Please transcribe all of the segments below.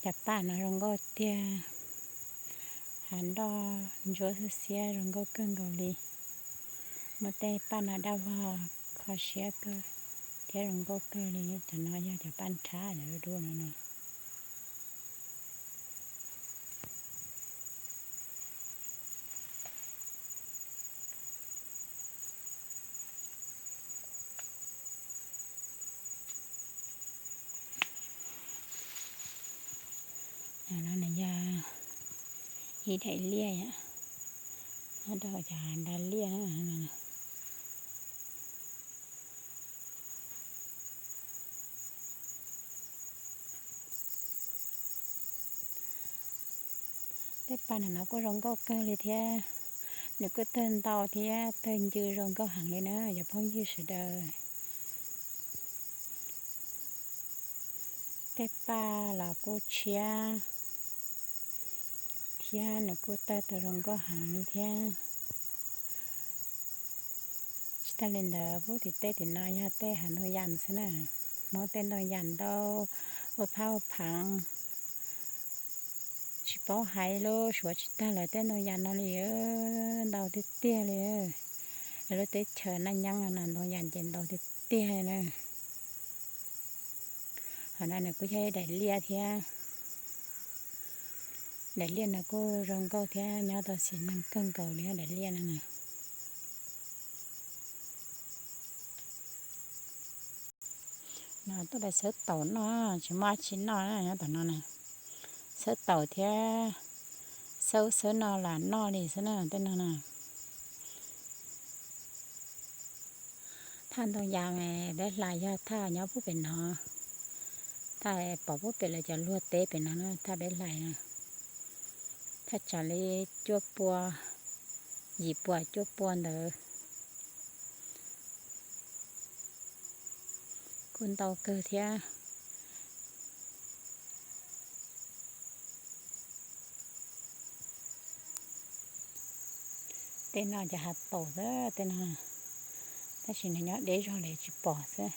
Cov paj no zoo nkauj tiag, hav nroj ntsuab xiab xiab zoo nkauj kawg nkaus li. Muab tej paj no daj vog kho siab kawg thiab zoo nkauj kawg li. Cov no yog cov paj nrhab cov dub dub no no. No nws yog ib daim liaj, nyob rau cov nra liaj. Tej paj no no kuj zoo nkauj kawg li thiab, nws kuj tawg ntau thiab tawg ncw zoo nkauj heev li na cov phooj ywg sawv daws. Tej paj los kuj tshiab thiab nws kuj tawg tau zoo nkauj heev li thiab. Tsis tag li ntawd, pub tim tej tim no yog tej hav ntoo yas xwb na. Hmoob tej ntoo yas ntau, ua phab ua phav, tsis paub hais lub suav tsis tag lawv tej ntoo yas no li, ntau tiag tiag li. Lawv lub teb chaws Naj Nyeeb no ntoo yas ces ntau tiag tiag li na. Qhov no nws kuj yog ib daim liaj thiab. Daim liaj no kuj zoo nkauj thiab nyob tau xis neeg kawg nkaus li daim liaj no na. No tuaj pem xawb taum noj, tsis muaj dab tsi noj nyob tom no na. Xawb taum thiab xawb xawb no lam noj li xwb na tej no na. Thaj ntoo yas mas peb hlais yog thaj nyob pub pem no, thaj pom pub pem lawv cov luag teb pem no na, thaj peb hlais na. Thaj tsam li cuaj pua, yim pua cuaj pua ntawd. Kuj ntau kawg thiab. Tej no ces hav taum xwb tej no, tab sis nws nyob deb zog li tsis pom xwb.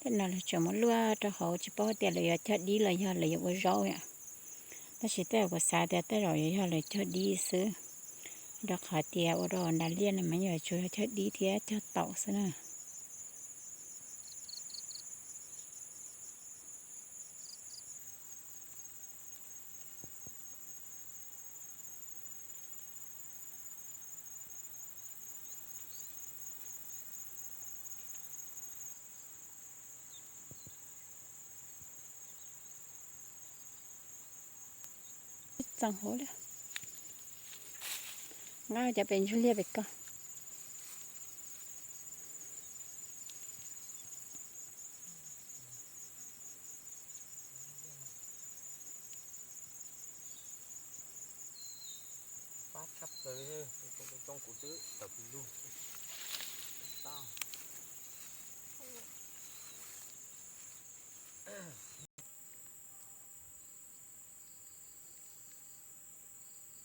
Tej no lawv tseem muab luaj rau hauv, tsis paub tias lawv yuav cog dib los yog lawv yuav ua zaub yom. Tab sis tej zaum kuv xav tias tej zaum yuav yog lawv cog dib xwb, rau qhov tias ua rau nra liaj no mas yuav tsum yog cog dib thiab cog taum xwb na. Txoos huv li, nqa cov pem ntsuag liaj pem ko. Pab tshaj plaws li, zoo kuv twb tawm pus lug.